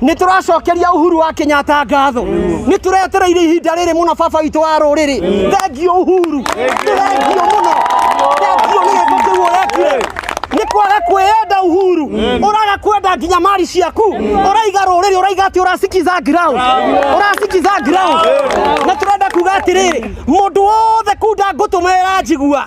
Nĩ tũracokeria Uhuru wa Kenyatta ngatho. Nĩ tũretereire ihinda rĩrĩ mũno baba witũ wa rũrĩrĩ. Thengiũ Uhuru, thengiũ mũno, thengiũ nĩ gĩko kĩu ũrekire. Nĩ kwaga kwĩyenda Uhuru, ũraga kwenda nginya mari ciaku, ũraiga rũrĩrĩ, ũraiga atĩ ũrasikiza ground, ũrasikiza ground. Na tũrenda kuga atĩrĩrĩ, mũndũ wothe kunda ngũtũma ĩranjigua.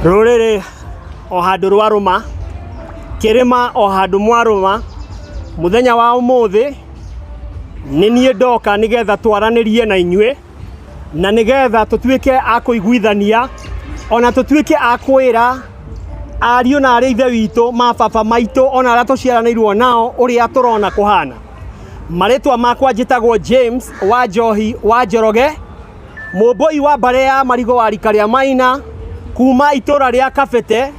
Rũrĩrĩ o handũ rwarũma, kĩrĩma o handũ mwarũma, mũthenya wa ũmũthĩ nĩ niĩ ndoka nĩgetha twaranĩrie na inyuĩ na nĩgetha tũtuĩke a kũiguithania ona tũtuĩke a kwĩra ariũ na arĩ ithe witũ mababa maitũ ona arĩa tũciaranĩirwo nao ũrĩa tũrona kũhana. Marĩtwa makwa njĩtagwo James wa Njohi wa Njoroge, mũmbũi wa mbarĩ ya Marigo wa rika rĩa Maina kuma itũra rĩa Kabete,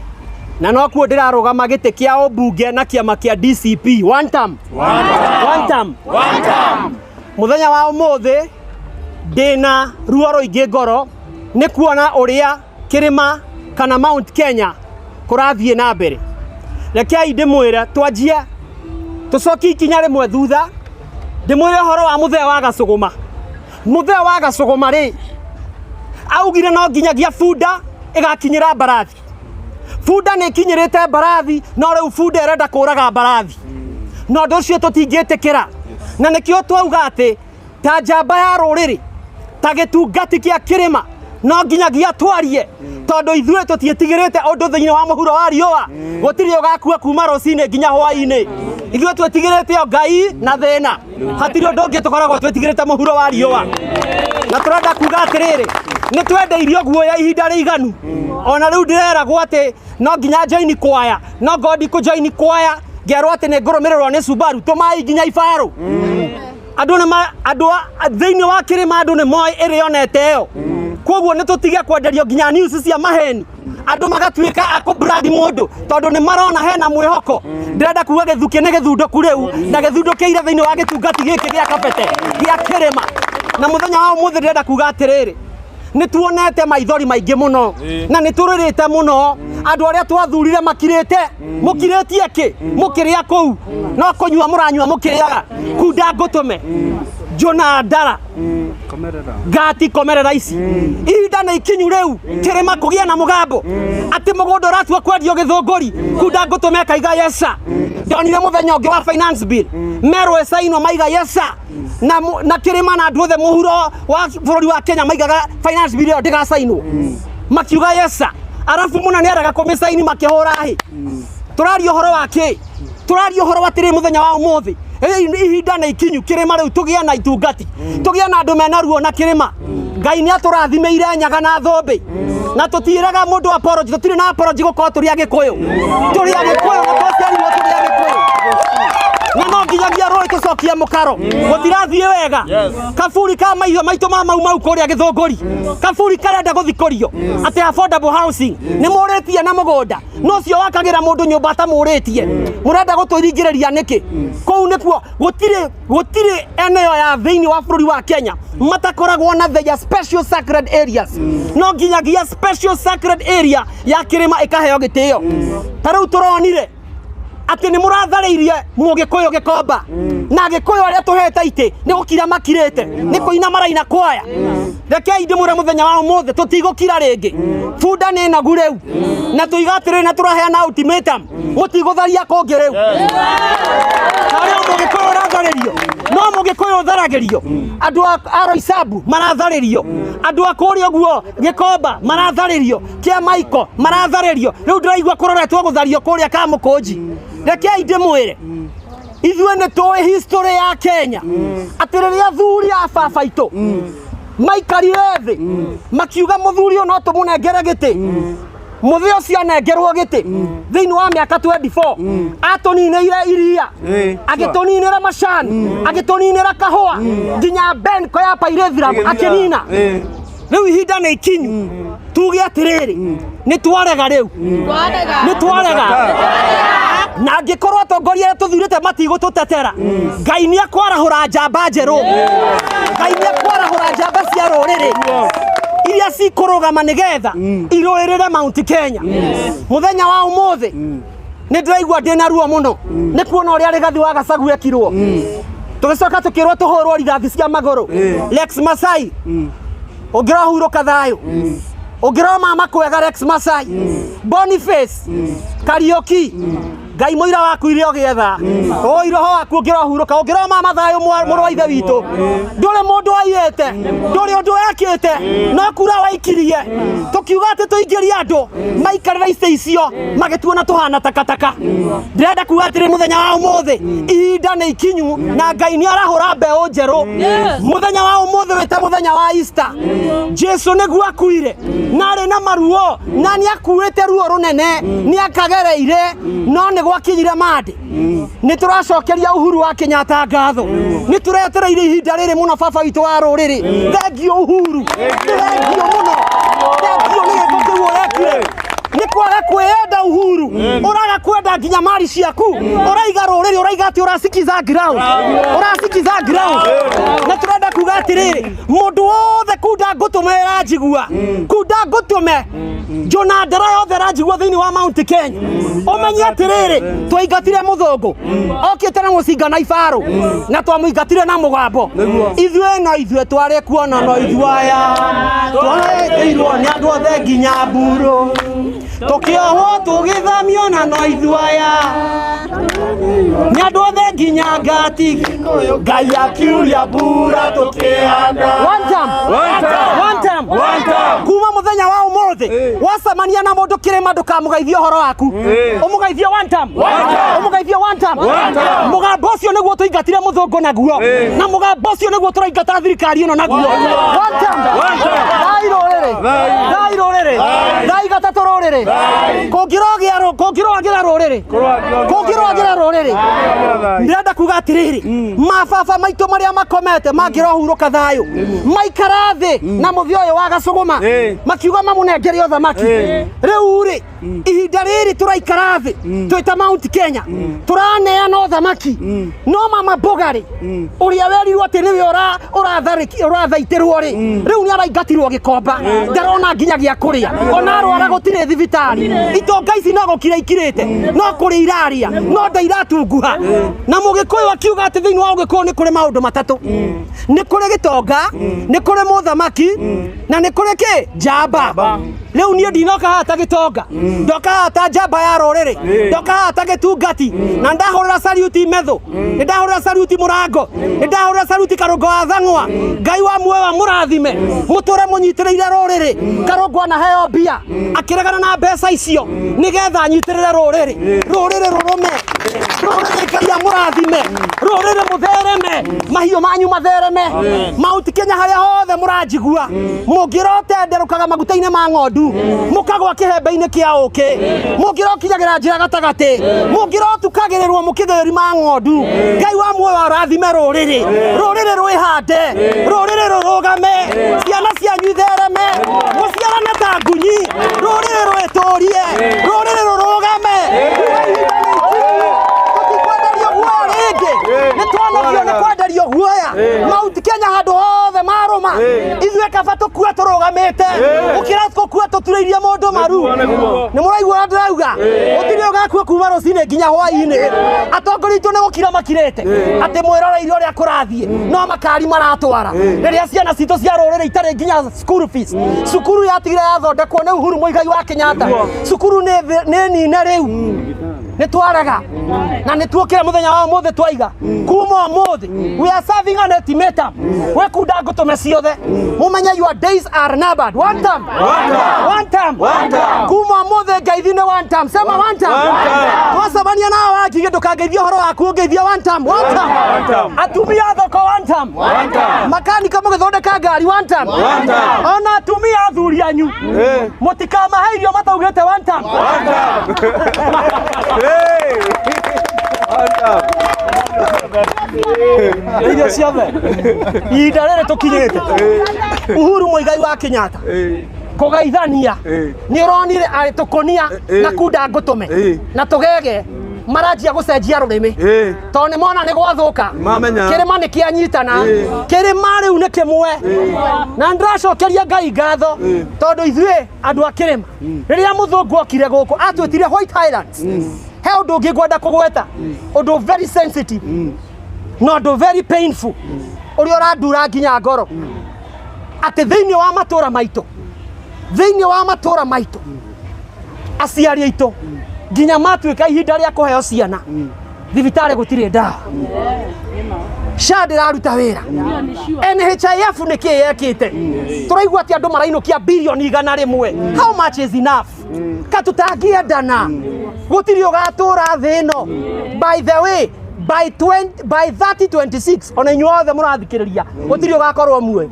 na nokuo ndĩrarũgama gĩtĩ kĩa ũmbunge na kĩama kĩa DCP. One term. One term. One term. Mũthenya wa ũmũthĩ ndĩna ruo rũingĩ ngoro nĩ kuona ũrĩa kĩrĩma kana Mount Kenya kũrathiĩ na mbere. Rekei ndĩmwĩre twanjie tũcokie ikinya rĩmwe thutha, ndĩmwĩre ũhoro wa mũthee wa Gacũgũma. Mũthee wa Gacũgũma rĩ, augire no nginyagia bunda ĩgakinyĩra mbarathi. Bunda nĩ ĩkinyĩrĩte mbarathi, no rĩu bunda ĩrenda kũraga mbarathi. Na ũndũ ũcio tũtingĩtĩkĩra. Na nĩkĩo twauga atĩ ta njamba ya rũrĩrĩ, ta gĩtungati kĩa kĩrĩma, no nginyagia twarie, tondũ ithuĩ tũtiĩtigĩrĩte ũndũ thĩinĩ wa mũhuro wa riũa. Gũtirĩ ũgakua kuma rũcinĩ nginya hwaĩ-inĩ. Ithuĩ twĩtigĩrĩte o Ngai na thĩna. Hatirĩ ũndũ ũngĩ tũkoragwo twĩtigĩrĩte mũhuro wa riũa. Na tũrenda kuga atĩrĩrĩ, nĩ twendeirio guoya ihinda rĩiganu. Ona rĩu ndĩreragwo atĩ no nginya join kwaya, no ngorwo ndikũ join kwaya ngerwo atĩ nĩ ngũrũmĩrĩrwo nĩ Subaru, tũmai nginya ibarũ. Andũ nĩ andũ thĩinĩ wa kĩrĩma andũ nĩ moĩ ĩrĩa onete ĩyo. Koguo nĩ tũtige kwenderio nginya news cia maheni. Andũ magatuĩka a kũ brand mũndũ tondũ nĩ marona hena mwĩhoko. Ndĩrenda kuga gĩthukĩ nĩ gĩthundũku rĩu na gĩthundũkĩire thĩinĩ wa gĩtungati gĩkĩ gĩa Kabete gĩa kĩrĩma. Na mũthenya wa ũmũthĩ ndĩrenda kuga atĩrĩrĩ, nĩ tuonete maithori maingĩ mũno na nĩ tũrĩrĩte mũno. Andũ arĩa twathurire makirĩte, mũkirĩtie kĩ? Mũkĩrĩa kũu no kũnyua mũranyua mũkĩrĩaga. Kunda ngũtũme njũna ndara ngati komerera ici. Ihinda nĩ ikinyu rĩu kĩrĩma kũgĩa na mũgambo atĩ mũgũnda ũratua kwendio gĩthũngũri, kunda ngũtũme akaiga yesa. Ndonire mũthenya ũngĩ wa finance bill merwo ĩcainwo maiga yesa, na kĩrĩma na andũ othe mũhuro wa bũrũri wa Kenya maigaga finance bill ĩyo ndĩgacainwo, makiuga yesa. Arabu mũnene araga kũmĩcaini makĩhũra hĩ. Tũraria ũhoro wa kĩ? Tũraria ũhoro wa atĩrĩ mũthenya wa ũmũthĩ, ihinda nĩ ikinyu kĩrĩma rĩu tũgĩe na itungati, tũgĩe na andũ mena ruo na kĩrĩma. Ngai nĩ atũrathimĩire nyaga na thũmbĩ na tũtiĩraga mũndũ apology, tũtirĩ na apology gũkorwo tũrĩ Agĩkũyũ. Tũrĩ Agĩkũyũ na twaciarirwo tũrĩ Agĩkũyũ, na no nginyagia rũĩ tũcokie mũkaro. Gũtirathiĩ wega. Kaburi ka maitho maitũ ma Mau Mau kũrĩa Gĩthũngũri, kaburi karenda gũthikũrio atĩ affordable housing nĩ mũrĩtie na mũgũnda no ũcio wakagĩra mũndũ nyũmba atamũrĩtie. Mũrenda gũtũringĩrĩria nĩkĩ? Kũu nĩkuo gũtirĩ eneo ya thĩinĩ wa bũrũri wa Kenya matakoragwo na their special sacred areas. No nginyagia special sacred area ya kĩrĩma ĩkaheo gĩtĩo. Ta rĩu tũronire atĩ nĩ mũratharĩirie Mũgĩkũyũ Gĩkomba, na Agĩkũyũ arĩa tũhete itĩ nĩ gũkira makirĩte, nĩ kũina maraina kwaya. Rekei ndĩmwĩre, mũthenya wa ũmũthĩ tũtigũkira rĩngĩ. Bunda nĩ nagu rĩu, na tũiga atĩrĩrĩ, na tũraheana ultimatum, mũtigũtharia kũngĩ rĩu. Harĩ o Mũgĩkũyũ ũratharĩrio, no Mũgĩkũyũ ũtharagĩrio. Andũ a Roysambu maratharĩrio, andũ a kũrĩa ũguo Gĩkomba maratharĩrio, kĩa Maiko maratharĩrio, rĩu ndĩraigua kũroretwo gũthario kũrĩa Kamũkũnji. Rekei ndĩmwĩre, ithuĩ nĩ tũĩ history ya Kenya, atĩ rĩrĩa athuri a baba itũ maikarire thĩ makiuga mũthuri ũyũ no tũmũnengere gĩtĩ, mũthĩ ũcio anengerwo gĩtĩ thĩinĩ wa mĩaka 24 atũninĩire iria, agĩtũninĩra macani, agĩtũninĩra kahũa, nginya benko ya pyrethrum akĩnina. Rĩu ihinda nĩ ikinyu tuge atĩrĩrĩ, nĩ twarega rĩu, nĩ twarega. Na angĩkorwo atongoria arĩa tũthurĩte matigũtũtetera, Ngai nĩ akwarahũra njamba njerũ. Ngai nĩ akwarahũra njamba cia rũrĩrĩ iria cikũrũgama nĩgetha irũĩrĩre Mount Kenya. Mũthenya wa ũmũthĩ nĩ ndĩraigua ndĩna ruo mũno nĩ kuona ũrĩa Rigathi wa Gachagua ekirwo. Tũgĩcoka tũkĩrwo tũhũrwo rithathi cia magũrũ. Lex Masai, ũngĩrohurũka thayũ, ũngĩromama kwega. Rex Masai, Boniface Kariuki, Ngai mũira waku iria ũgĩetha oi roho waku ũngĩrohurũka, ũngĩromama thayũ. Mũrũ wa ithe witũ, ndũrĩ mũndũ aiyĩte, ndũrĩ ũndũ ekĩte, no kura waikirie. Tũkiuga atĩ tũingĩrie andũ maikarĩra itĩ icio, magĩtuona tũhana takataka. Ndĩrenda kuga atĩrĩ, mũthenya wa ũmũthĩ ihinda nĩ ikinyu na Ngai nĩ arahũra mbeũ njerũ. Mũthenya wa ũmũthĩ wĩta mũthenya wa Easter, Jesu nĩguo akuire na arĩ na maruo, na nĩ akuĩte ruo rũnene, nĩ akagereire, no nĩ gwakinyire mandĩ. Nĩ tũracokeria Uhuru wa Kenyatta ngatho. Nĩ tũretereire ihinda rĩrĩ mũno. Baba witũ wa rũrĩrĩ, thengio Uhuru, thengio mũno, thengio nĩ gĩko kĩu ũrekire. Nĩ kwaga kwĩyenda Uhuru, ũraga kwenda nginya mari ciaku, ũraiga rũrĩrĩ, ũraiga atĩ ũrasikiza ground, ũrasikiza ground. Na tũrenda kuga atĩrĩrĩ, mũndũ wothe kunda ngũtũme ĩranjigua, kunda ngũtũme njũna ndara yothe ĩranjigua thĩinĩ wa Mount Kenya, ũmenye atĩrĩrĩ, twaingatire mũthũngũ okĩte na mũcinga na ibarũ, na twamũingatire na mũgambo. Ithuĩ no ithuĩ twarĩ kuona, no ithuĩ aya twaĩtĩirwo nĩ andũ othe nginya mburu, tũkĩohwo, tũgĩthamio, na no ithuĩ aya nĩ andũ othe nginya ngati. Ngai akiuria mbura tũkĩhanda. One time. One time. One time. One time. Kuma muthenya wa umuthi, wacemania na mundu kirima, ndukamũgeithie ũhoro waku, ũmũgeithie one time. One time. Ũmũgeithie one time. One time. Mũgambo ũcio nĩguo tũingatire mũthũngũ naguo, na mũgambo ũcio nĩguo tũraingata thirikari ĩno naguo. One time. One time. Thai rũrĩrĩ. Thai. Thai rũrĩrĩ. Thai gatatũ rũrĩrĩ. Kũngĩrogĩra rũrĩrĩ, kũngĩrogĩra rũrĩrĩ. Ndĩrenda kuga atĩrĩrĩ, mababa maitũ marĩa makomete mangĩrohurũka thayũ, maikara thĩ na mũthĩ ũyũ wa gacũgũma, makiuga mamũnengere ũthamaki. Rĩu rĩ, ihinda rĩrĩ tũraikara thĩ twĩta Mount Kenya, tũraneana ũthamaki. No mama mboga rĩ, ũrĩa werirwo atĩ nĩwe ũrathaitĩrwo rĩ, rĩu nĩ araingatirwo Gĩkomba, ndarona nginya gĩa kũrĩa, ona arwara gũtirĩ thibitarĩ. Itonga ici no gũkira ikirĩte, no kũrĩa iraria, no ndairatunguha. Na Mũgĩkũyũ akiuga atĩ thĩinĩ wa Ũgĩkũyũ nĩ kũrĩ maũndũ matatũ: nĩ kũrĩ gĩtonga, nĩ kũrĩ mũthamaki, na nĩ kũrĩ kĩ njamba. Rĩu niĩ ndinoka haha ta gĩtonga, ndoka haha ta njamba ya rũrĩrĩ, ndoka haha ta gĩtungati, na ndahũrĩra saluti Methu, nĩ ndahũrĩra saluti Mũrango, nĩ ndahũrĩra saluti Karũngo wa Thang'wa. Ngai wa muoyo amũrathime, mũtũre mũnyitĩrĩire rũrĩrĩ. Karũngo anaheo mbia akĩregana na mbeca icio nĩgetha anyitĩrĩre rũrĩrĩ, rũrĩrĩ rũrũme, rũrĩrĩ Ngai amũrathime, rũrĩrĩ mũthereme, mahiũ manyu mathereme. Mount Kenya harĩa hothe mũranjigua, mũngĩrotenderũkaga maguta-inĩ ma ng'ondu, mũkagwa kĩhembe-inĩ kĩa ũkĩ, mũngĩrokinyagĩra njĩra gatagatĩ, mũngĩrotukagĩrĩrwo mũkĩgĩri ma ng'ondu. Ngai wa muoyo arathime rũrĩrĩ, rũrĩrĩ rwĩhande, rũrĩrĩ rũrũgame, ciana cianyu ithereme, mũciarane ta ngunyi, rũrĩrĩ rwĩtũrie, rũrĩrĩ rũrũgame. Kuga ihinda nĩ ikinyu, tũtikwenderio guoya rĩngĩ, nĩ twanogio nĩ kwenderio guoya. Mount Kenya handũ hothe marũma, ithuĩ kaba tũkue tũrũgamĩte gũkĩra tũkue tũturĩirie mũndũ maru. Nĩ mũraigua ũrĩa ndĩrauga? Gũtirĩ ũgakua kuma rũcinĩ nginya hwaĩ-inĩ. Atongoria aitũ nĩ gũkira makirĩte atĩ mwĩroreire ũrĩa kũrathiĩ, no makari maratwara. Rĩrĩa ciana citũ cia rũrĩrĩ itarĩ nginya school fees, cukuru yatigire yathondekwo nĩ Uhuru Muigai wa Kenyatta, cukuru nĩ nine rĩu nĩ twarega na nĩ tuokire mũthenya wa ũmũthĩ twaiga kuma ũmũthĩ we are serving an ultimatum. We kunda ngũtũme ciothe mũmenye your days are numbered. One time, one time, kuma ũmũthĩ ngeithi nĩ one time. Sema one time. Twacemania nao wangigĩ ndũkangeithie ũhoro waku, ũngeithie one time, one time. Atumia a thoko one time, makanika mũgĩthondeka ngari one time, ona atumia athuri anyu mũtikamahe irio mataugĩte one time. Irio ciothe ihinda rĩrĩ tũkinyĩte Uhuru Muigai wa Kenyatta kũgeithania nĩ ũronire arĩ tũkũnia na kunda ngũtũme na tũgege maranjia gũcenjia rũrĩmĩ tondũ nĩ mona nĩ gwathũka. Mamenya. Kĩrĩma nĩ kĩanyitana, kĩrĩma rĩu nĩ kĩmwe, na ndĩracokeria Ngai ngatho tondũ ithuĩ andũ a kĩrĩma rĩrĩa mũthũngũ okire gũkũ atwĩtire White Highlands. He ũndũ ũngĩ ngwenda kũgweta, ũndũ very sensitive na ũndũ very painful ũrĩa ũrandura nginya ngoro, atĩ thĩinĩ wa matũra maitũ, thĩinĩ wa matũra maitũ aciari aitũ nginya matuĩka ihinda rĩa kũheo ciana thibitarĩ gũtirĩ ndawa, SHA ndĩraruta wĩra, NHIF nĩ kĩ yekĩte? Tũraigua atĩ andũ marainũkia bilioni 100. How much is enough? Ka tũtangĩendana gũtirĩ ũgatũra thĩ ĩno. By the way, by 20, by 3026 ona inyuĩ othe mũrathikĩrĩria gũtirĩ ũgakorwo muoyo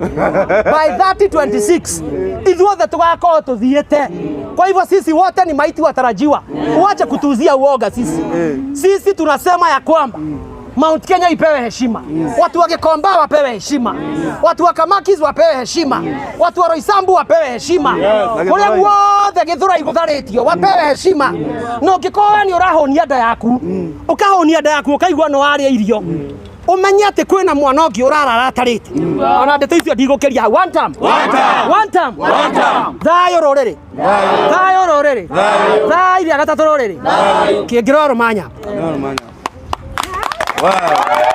by 3026, ithuothe tũgakorwo tũthiĩte. Kwa hivyo sisi wote ni maiti watarajiwa. Uache kutuuzia uoga. Sisi tunasema ya kwamba Mount Kenya ipewe heshima, watu wa Gikomba wapewe heshima, watu wa Kamakis wapewe heshima, watu wa Roysambu wapewe heshima, kũrĩa guothe Gĩthũrai gũtharĩtio wapewe heshima. Na ũngĩkorwo we nĩ ũrahũnia nda yaku, ũkahũnia nda yaku ũkaigua nĩ warĩa irio, ũmenye atĩ kwĩna mwana ũngĩ ũrarara atarĩte. Ona ndeto icio ndigũkĩria hau. One time, one time, thayũ rũrĩrĩ, thayũ rũrĩrĩ, thayũ iria gatatũ rũrĩrĩ kĩngĩrorwo manya. Wow.